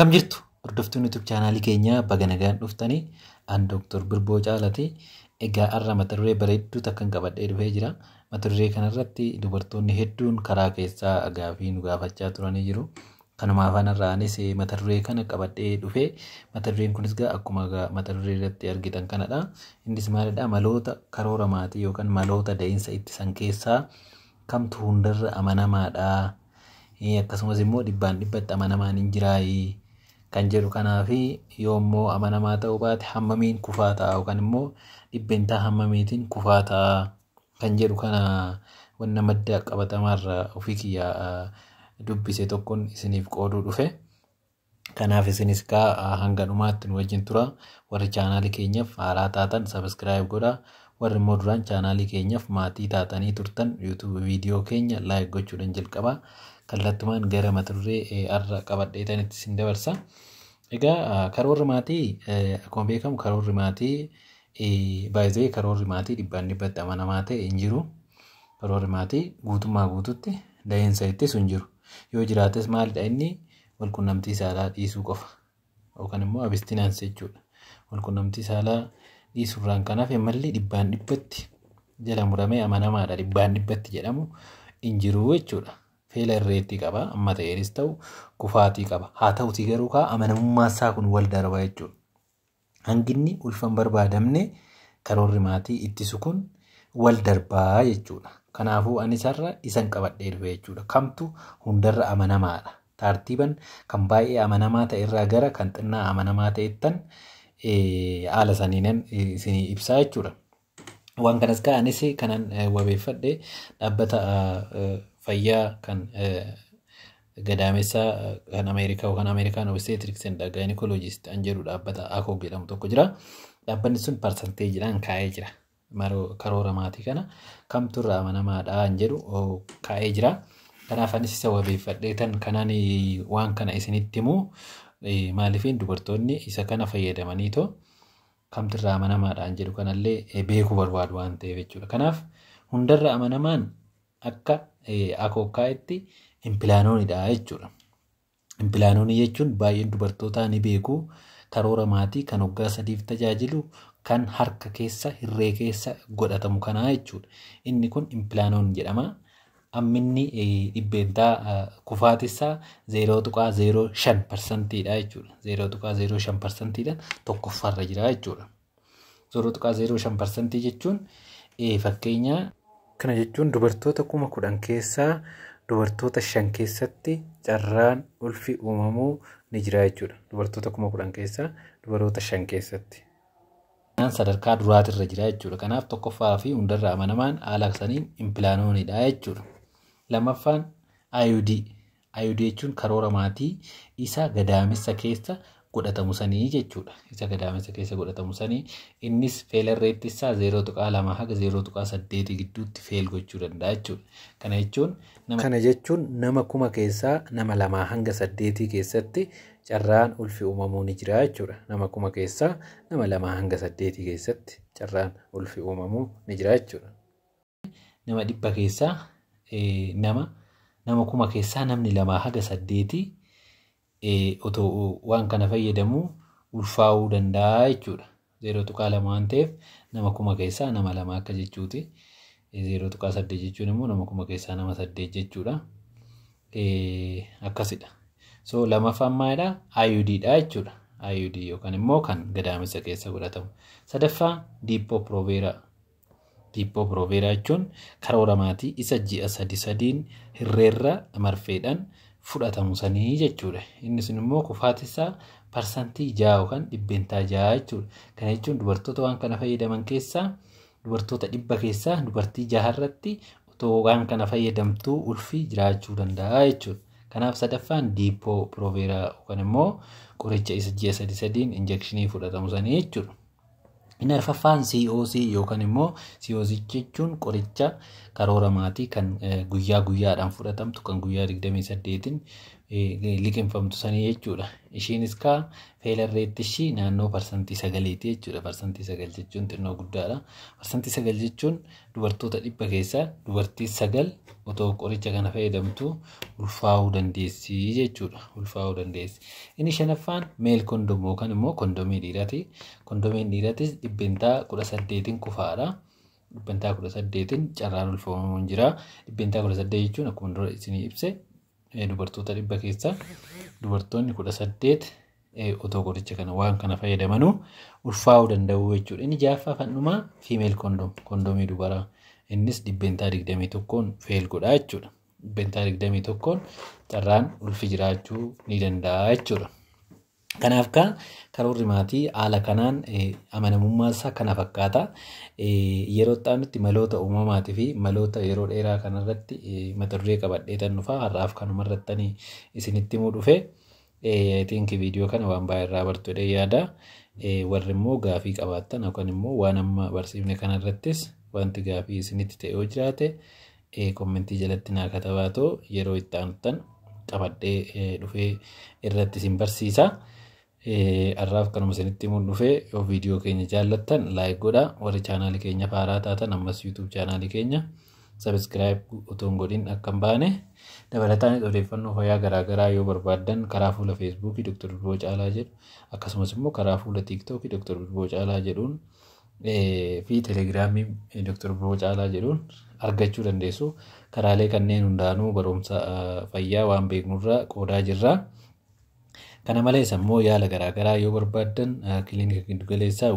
Akkam jirtu hordoftuun YouTube chaanaalii keenyaa baga nagaan dhuftanii an Dooktor Birboo Caalati. Egaa har'a mata duree bareedduu takkan qabadhee dhufee jira. Mata duree kanarratti dubartoonni hedduun karaa keessaa gaafii nu gaafachaa turanii jiru. Kanuma afaan irraa anis mata duree kana qabadhee dhufee mata dureen kunis gaa akkuma mata duree irratti argitan kanadha. Innis maalidha? Maloota karoora maatii yookaan maloota da'iinsa ittisan keessaa kamtu hundarra amanamaadha? Akkasumas immoo dhibbaan dhibbatti amanamaan hin jiraayii? Kan jedhu kanaafi yoommoo amanamaa ta'uu baate hammamiin kufaa ta'a yookaan immoo dhibbentaa hammamiitiin kufaa ta'a kan jedhu kana wanna madda qabatamaarraa ofii kiyyaa dubbise tokkoon isiniif qooduu dhufe. Kanaaf isinis kaa hanga dhumaatti nu wajjin tura. Warri chaanaalii keenyaaf haaraa taatan subscribe godhaa. Warri immoo duraan chaanaalii keenyaaf maatii taatanii turtan YouTube viidiyoo keenya like gochuudhaan jalqabaa. Kallattumaan gara mata duree har'a qabadheetanitti isin dabarsa. Egaa karoorri maatii akkuma beekamu karoorri maatii baay'ee karoorri maatii dhibbaan dhibbatti amanamaa ta'e hin jiru. Karoorri maatii guutummaa guututti da'iinsa ittisu hin jiru. Yoo jiraates maalidha inni walqunnamtii saalaa dhiisuu qofa yookaan immoo abstinence jechuudha. Walqunnamtii saalaa dhiisuurraan kan hafe malli dhibbaan dhibbatti jala muramee amanamaadha dhibbaan dhibbatti jedhamu hin jiru jechuudha. Failure rate qaba amma ta'eenis ta'u kufaatii qaba. Haa ta'utii garuu kaa amanamummaan isaa kun wal darba jechuudha. Hanginni ulfa hin barbaadamne karoorri maatii ittisu kun wal darbaa jechuudha. Kanaafuu anis har'a isan qabadhee dhufe jechuudha. Kamtu hundarra amanamaadha. Tartiiban kan baay'ee amanamaa ta'e irraa gara kan xinnaa amanamaa ta'ettan haala saniinan isinii ibsaa jechuudha. Waan kanas kaa anis kanan wabeeffadhe dhaabbata fayyaa kan gadaamessaa kan Ameerikaa yookaan American Obstetrics and Gynecologist an jedhu dhaabbata ACOG jedhamu tokko jira. Dhaabbanni sun parsanteejiidhaan kaa'ee jira. Karoora maatii kana kamtu irraa amanamaadha an jedhu kaa'ee jira. Kanaaf anis isa wabeeffadhee tan kanaan waan kana isinitti himu maaliifin dubartoonni isa kana fayyadamaniitoo kamtu irraa amanamaadha an jedhu kanallee beekuu barbaadu waan ta'eef jechuudha. Kanaaf hundarra amanamaan akka ACOG kaa'etti Implanoonidha jechuudha. Implanoonii jechuun baay'een dubartootaa ni beeku. Karoora maatii kan waggaa 3f tajaajilu kan harka keessa hirree keessa godhatamu kanaa jechuudha. Inni kun Implanon jedhama. Amminni dhibbeentaa kufaatisaa 0.05%dha jechuudha. 0.05%dha tokkoffaarra jira jechuudha. 0.05% jechuun fakkeenya kana jechuun dubartoota 10,000 keessaa dubartoota 5 keessatti carraan ulfi uumamuu ni jira jechuudha. Dubartoota 10,000 keessaa dubaroota 5 keessatti. Sadarkaa duraatirra jira jechuudha. Kanaaf tokkoffaa fi hundarra amanamaan haala saniin Implanoonidha jechuudha. Lammaffaan IUD. IUD jechuun karoora maatii isa gadaamessa keessa godhatamu sanii jechuudha. Isa gadaamessa keessa godhatamu sanii innis failure rate isaa 0.2 haga 0.8 gidduutti fail gochuu danda'a jechuudha. Kana jechuun nama 1000 keessaa nama 2 hanga 8 keessatti carraan ulfi uumamuu ni jira jechuudha. Nama 1000 keessaa nama 2 hanga 8 keessatti carraan ulfi uumamuu ni jira jechuudha. Nama 100 keessaa nama 1000 keessaa namni 2 haga 8 otoo waan kana fayyadamu ulfaa'uu danda'a jechuudha. 0.2 waan ta'eef nama 1000 keessaa nama 2 akka jechuuti. 0.8 jechuun immoo nama 1000 keessaa nama 8 jechuudha. Akkasidha. So lammaffaan maalidha? IUD dha jechuudha. IUD yookaan immoo kan gadaamessa keessa godhatamu. Sadaffaa Depo-Provera. Depo-Provera jechuun karoora maatii isa ji'a sadi sadiin hirreerra marfeedhaan fudhatamu sanii jechuudha. Inni sun immoo kufaati isaa 6% yookaan 6% jechuudha. Kana jechuun dubartoota waan kana fayyadaman keessaa dubartoota 100 keessaa dubartii 6 irratti otoo waan kana fayyadamtuu ulfi jiraachuu danda'a jechuudha. Kanaaf sadaffaan Depo-Provera yookaan immoo qoricha isa ji'a sadi sadiin injekshinii fudhatamu sanii jechuudha. Inni arfaffaan COC yookaan immoo COC jechuun qoricha karoora maatii kan guyyaa guyyaadhaan fudhatamtu kan guyyaa 28 liqinfamtu sanii jechuudha. Ishiinis kaa failure rate ishii naannoo 9%ti jechuudha. 9% jechuun xinnoo guddaadha. 9% jechuun dubartoota 100 keessaa dubartii 9 otoo qoricha kana fayyadamtu ulfaa'uu dandeessi jechuudha. Ulfaa'uu dandeessi. Inni shanaffaan male condom yookaan immoo kondomii dhiiraati. Kondomiin dhiiraatis 18%n kufaadha. 18%n carraan ulfoomamuun jira. 18% jechuun akkuma dura isinii ibse dubartoota 100 keessaa dubartoonni 18 otoo qoricha kana waan kana fayyadamanuu ulfaa'uu danda'u jechuudha. Inni ja'affaa kan dhumaa female condom, kondomii dubaraa. Innis 21%n fail godhaa jechuudha. 21%n carraan ulfi jiraachuu ni danda'a jechuudha. Kanaaf kaa karoorri maatii haala kanaan amanamummaa isaa kana fakkaata. Yeroo itti aanutti maloota uumamaatii fi maloota yeroo dheeraa kanarratti mata duree qabadhee tan dhufa. Har'aaf kanuma irratti isinitti himuu dhufe. I think viidiyoo kana waan baay'ee irraa bartu jedhee yaada. Warri immoo gaafii qabaattan yookaan immoo waan amma barsiifne kanarrattis wanti gaafii isinitti ta'e yoo jiraate, commentii jalatti naa katabaatoo yeroo itti aanuttan qabadhee dhufee irratti isin barsiisa. Har'aaf kanuma isinitti himuun dhufee. Yoo viidiyoo keenya jaallattan like godhaa. Warri chaanaalii keenya haaraa taatan ammas YouTube chaanaalii keenya subscribe otoo hin godhin akka hin baane. Dabalataanis odeeffannoo fayyaa garaagaraa yoo barbaaddan karaa fuula Facebookii Dr. Bilboo Caalaa jedhu, akkasumas immoo karaa fuula TikTokii Dr. Bilboo Caalaa jedhuun fi Telegramii Dr. Bilboo Caalaa jedhuun argachuu dandeessu. Karaalee kanneen hundaanuu barumsa fayyaa waan beeknurraa qoodaa jirra. Kana malees ammoo yaala garaagaraa yoo barbaaddan kiliinika giddugaleessaa